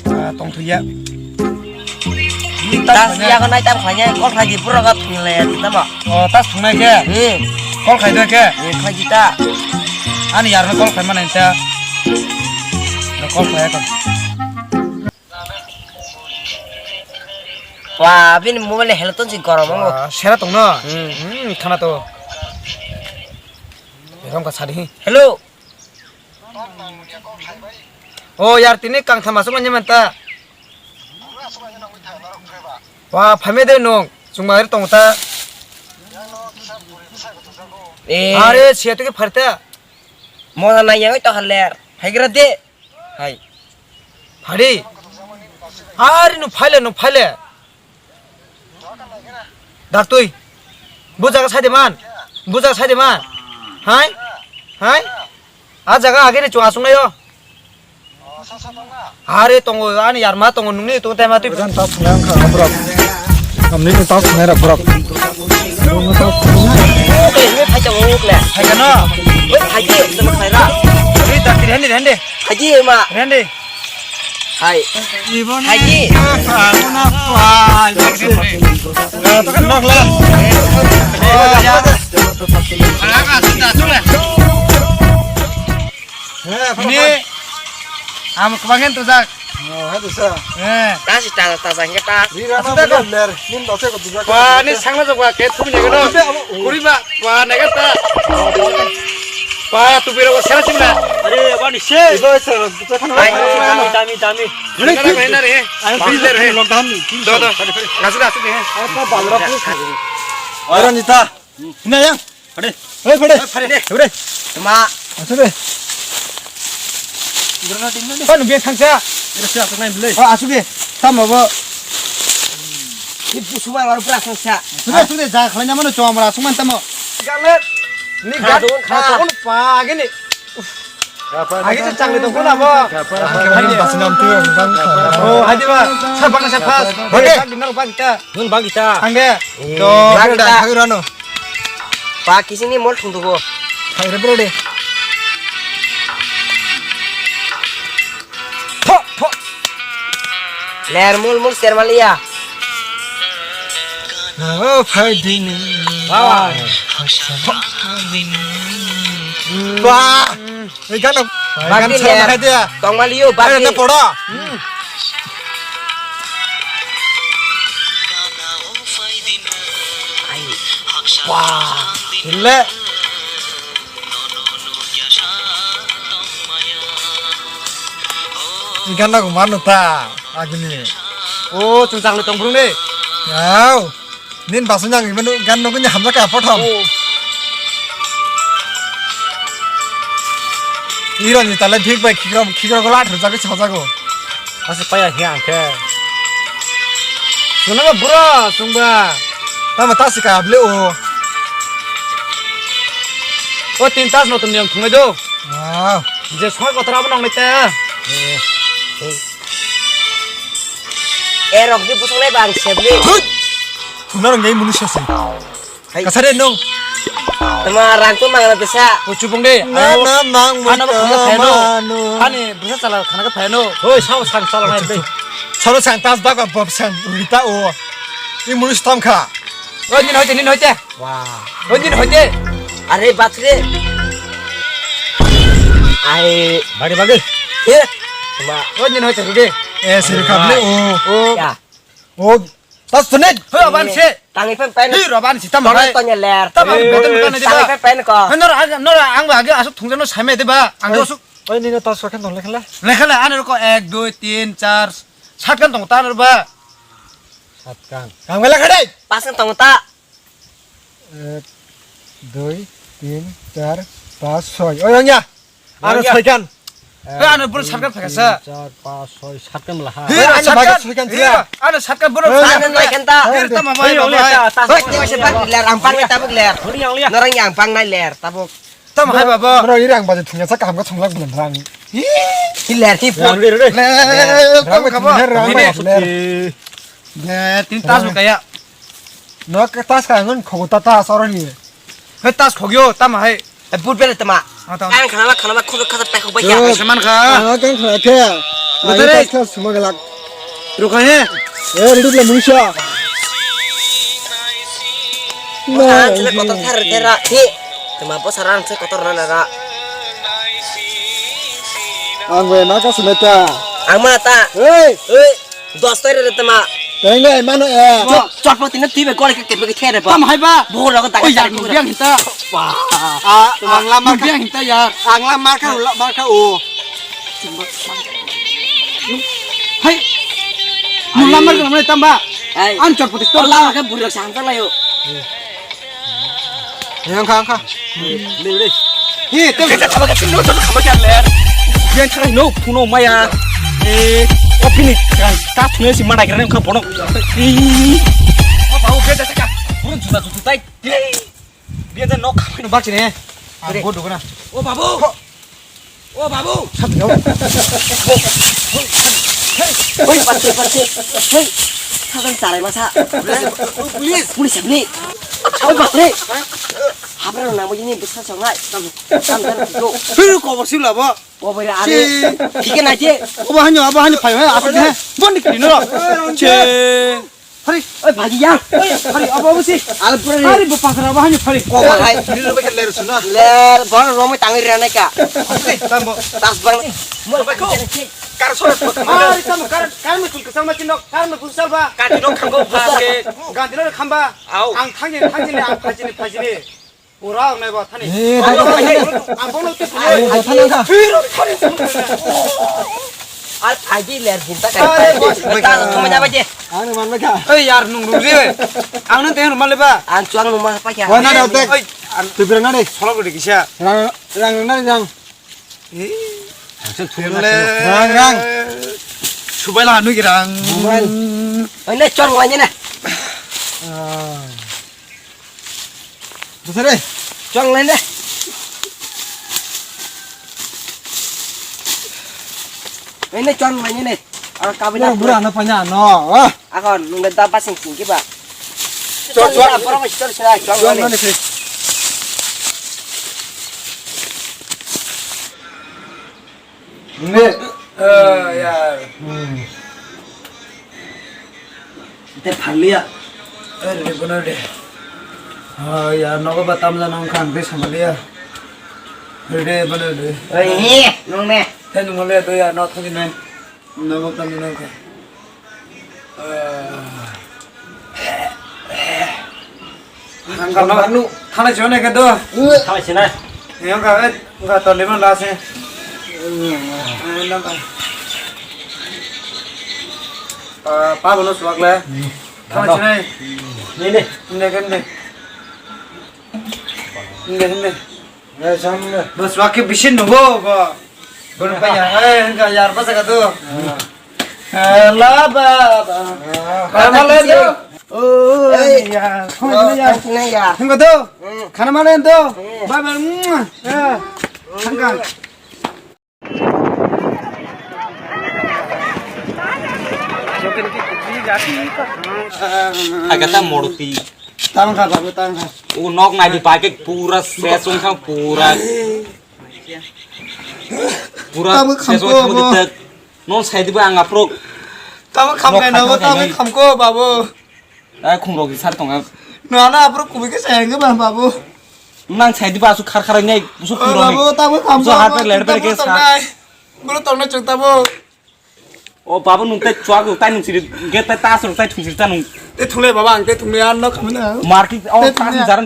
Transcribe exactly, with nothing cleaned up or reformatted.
Ah, tongthokya. Tas ya ko nai tam khlai ya, kol khlai di pura ga thung le ya tamo. Oh, tas thungnai khe? Hmm. Kol khlai de khe? Hmm, khlai di ta. Ani yar kol khlai ma nai ta. Kol khlai ya ko. Wa, bini mobile helo ton si gorom mo. Sera tong no? Hmm. Hmm, khana to. Erom ka sadi. Hello. O yar, tini kang thama sung anya manta. Wa, phame de nung, sung ma tong ta. Eh. Are, sia tu ki pharta. Mo na yang to haler. Hai gra de. Hai. Phari. Are nu phale, nu phale. Daktui. Bu jaga sai de man. Bu jaga sai de man. Hai? Hai? A jaga age ni chwng aswk naio. Are tongo, ani yarma tongo, nungni tongo tema twi. Jan ta phunai wngkha borok. Amni ni ta phunai rok borok. Phai tongo ukle. Phai kano? Oi, phai di, tama phai ra. Oi, daktui, hende, hende. Haji ma. Rende. Hai. Haji. Ini. Am kebangen tu jak. Eh. Tasi ta ta jangke ta. Rira na ler. Nin dose ko dujak. Wah, ini sangna jok wah, ke thum jaga no. Kuri ba. Wah, nega ta. Wah, tu biro sera sibna. Are, bani se. Ibo sera, tu kan. Dami, dami, dami. Ini mana main dari? Ayo, pinter, eh. Lockdown ni. Do, do. Ngasih, ngasih deh. Apa balra pun. Ora nita. Hina yang. Pade. Hei, pade. Pade. Pade. Ma. Asu be. Kan biang thangsa. Ira siya aku main beli. Oh, asu be. Tamo bo. Ni busu ba baru pura thangsa. Sudah, sudah, jangan kalian mana cuma merasa main tamo. Galet. Ni gadon, gadon pagi ni. Agi se changni tongkho na bo. Ani basinam tu bang. Oh, hadi ba. Sa bang sa pas. Oke. Bang dinner bang kita. Nun bang kita. Angge. To. Bang kita. Hai rano. Pa kisini mol thung dugo. Hai re bro de. Tho, tho. Ler mul mul ser malia. Oh, phai dini. Wah. Wah. Ei, gano. Bagdi gan sana ler. Hai dia. Tongmaliyo, bagdi. Ayo, na podo. Hmm. Ai. Wah. Ile. Gana ko mano ta agini. O, chwng chang le tong brung de. Wow. Nin basu nang iban gan nugui ni hamjak ka pothom. Oh. Iro ni tale thik bai khikra khikra ko lat rujak se hojago. Asa paya hi ang khe. Suna ba bro, sungba. Tama ta sika able o. O tin tas no tum yang thungai do. Wow. Je soi kotra bo nang nete. Eh. Eh. Eh, rok di busung le bang sebli. Thuna rong gai munu sese. Hai. Kasare nung. Tama rang tu mangla besa. O chubung de. Na, na, mang. Ano ba khana pheno. Ani besa chala khana ka pheno. Hoi, sao sang chala nai be. Salo sang tas ba ka bob sang rita o. I munu stam kha. Oi, nin hoite, nin hoite. Wah. Oi, nin hoite. Are bathre. Ai. Bagi, bagi. Ye. Ma. Oi, nin hoite rude. Eh, sir kable o. O. Ya. O. Tas tunet. Hoi, aban se. Tangi pen pen. Hi, roban si tam hai. Tanya ler. Tam hai, betul kan di ba. Tangi pen pen ko. Nora, nora, ang ba age asuk thungja no same de ba. Ang asuk. Oi, nino tas kan tong lekhala. Lekhala, ano ko ek, dui, tin, char, sat kan tong tan ba. Sat kan. Kam gala khade. Pas kan tong ta. Ek, dui, tin, char, pas, soi. Oi, ang ya. Ano soi kan. Hei, ano bro sat kan phakasa. Tin, char, pas, soi, sat kan mala ha. Hei, ano sat kan. Soi kan. Ano sat kan bro. Sat kan lai kan ta. Hei, tama bai. Hei, bai. Hei, tiwa se bak ler, ang bak tabuk ler. Hori yang lia. Norang yang bang nai ler, tabuk. Tamo hai baba. Bro, irang baje thungya sa kaham ka thunglak bulan rang. Hi ler hi pon. Rang de, rang de. Ler, tamo kabo. Rang de, rang de. Ler, tin tas kaya. No ke tas ka ngun khogo ta tas oro ni. He tas khogyo tamo hai. E put bele tama. Ang khanama khanama khuluk khasa pekok bai ya. Saman kha. Ang kang kha khe. Botare. Ang kha suma galak. Rukha he. Eh, ready bla mungsa. Ang sele kotor thar thera. Hi. Tema po saran se kotor na na ra. Ang we na ka sumeta. Ang ma ta. Hei. Hei. Dos tarik re tama. Tengge mano ya. Chot, chot pati na tibe kore ke kebe ke khere ba. Tam hai ba. Bo lo ko ta. Oi, yar, biang hita. Wah. Ah, ang lamar ka. Biang hita yar. Ang lamar ka, lamar ka o. Hai. Mu lamar ka, lamar tamba. Hai. An chot pati to. Lamar ka buri sang ta layo. Yang kha, kha. Ni, ni. Hi, tem. Kita sama kita no sama kan ler. Yang kha no puno maya. Eh, kopi ni kan tas ne si mana kira ne kha bono. Ih. Oh, bau kita cakap. Burun juta juta tai. Dia tak nok kami no baca ni. Aku dulu na. Oh, babu. O babu. Hei, parse, parse. Hei, sakan sarai masa. Pulis, pulis ni. Oi, bapre. Habra na mo ini besar sangai. Tam, tam, tam, tam. Hei, kau bersih lah, Pak. O bera are. Tiga na je. O bahanyo, o bahanyo, payo, apa ni? Bon dikri no. Che. Hari, oi, bagi yang. Hari, apa, apa sih? Al pura ni. Hari, bo pasar apa hanya hari? Ko bahai. Ini lo pakai ler suna. Ler, bor romai tangi rana ka. Tambo. Tas bang. Mol bako. Kar sore. Hari, tambo, kar, kar me kun kesal machin dok, kar me kun sal ba. Ganti no khambo bhaske. Ganti no khamba. Au. Ang thangje, thangje ni, ang phajini, phajini. Ura ang nai ba thani. Eh, ang bono te thani. Ai, thani ka. Ar phaidi ler jinta kai. Are, boss, ta thoma jaba je. Ang man ka. Oi, yar nung nung je. Ang nang te nung man le ba. Ang chuang nung ma pa kya. Wana da te. Oi, tu birang na de. Solo ko de kisa. Rang, rang na rang. Eh. Rang, rang. Subai la nu girang. Mobile. Oi, ne chor wa ne. Ah. Bosare. Chong lain de. Ini chong lain ini. Ah, kabin. Bura na panya no. Ah. Akon nunggu dapat sing sing kiba. Chong, chong. Apa orang mesti chong sila chong lain. Ne. Eh, ya. Hmm. Te pharliya. Eh, re, bono de. Ah, ya, nogo ba tamja nang khang de samaliya. Re, bono de. Oi, nung ne. Te nung le to ya, no thagi ne. Nogo tamja nang khang. Ang kano anu thana chona ke do. Thana china. Yang ka et ka to lima la se. Nang ka. Pa bono suak le. Thana china. Ni ni. Ni ke ni. Ni ni. Bos wake bisin nunggu, bo. Bono paya, eh, hingga yar basa ka tu. Eh, la ba, ba. Khana male do. Oh, ya. Khana ya. Khana ya. Hingga do. Khana male do. Ba ba. Hingga. Agata moroti. Tangkha babu tangkha. O nok nai di pakai pura ses wngkha pura. Pura ses wngkha. Non sai di ba ang aprok. Tamo khamkai no tamo khamko babu. Ai khungrok di sar tonga. No ana aprok kubi ke sayang ke babu. Nang sai di ba su khar khar nai su khungrok. Babu tamo khamko. Su har pe ler pe ke sa. Bro tong na chungta bo. O babu nung tei chuak rok tai nung siri ge tai tas rok tai thung siri ta nung. Te thunglai baba ang te thunglai an no khamina. Market o tas ni jaran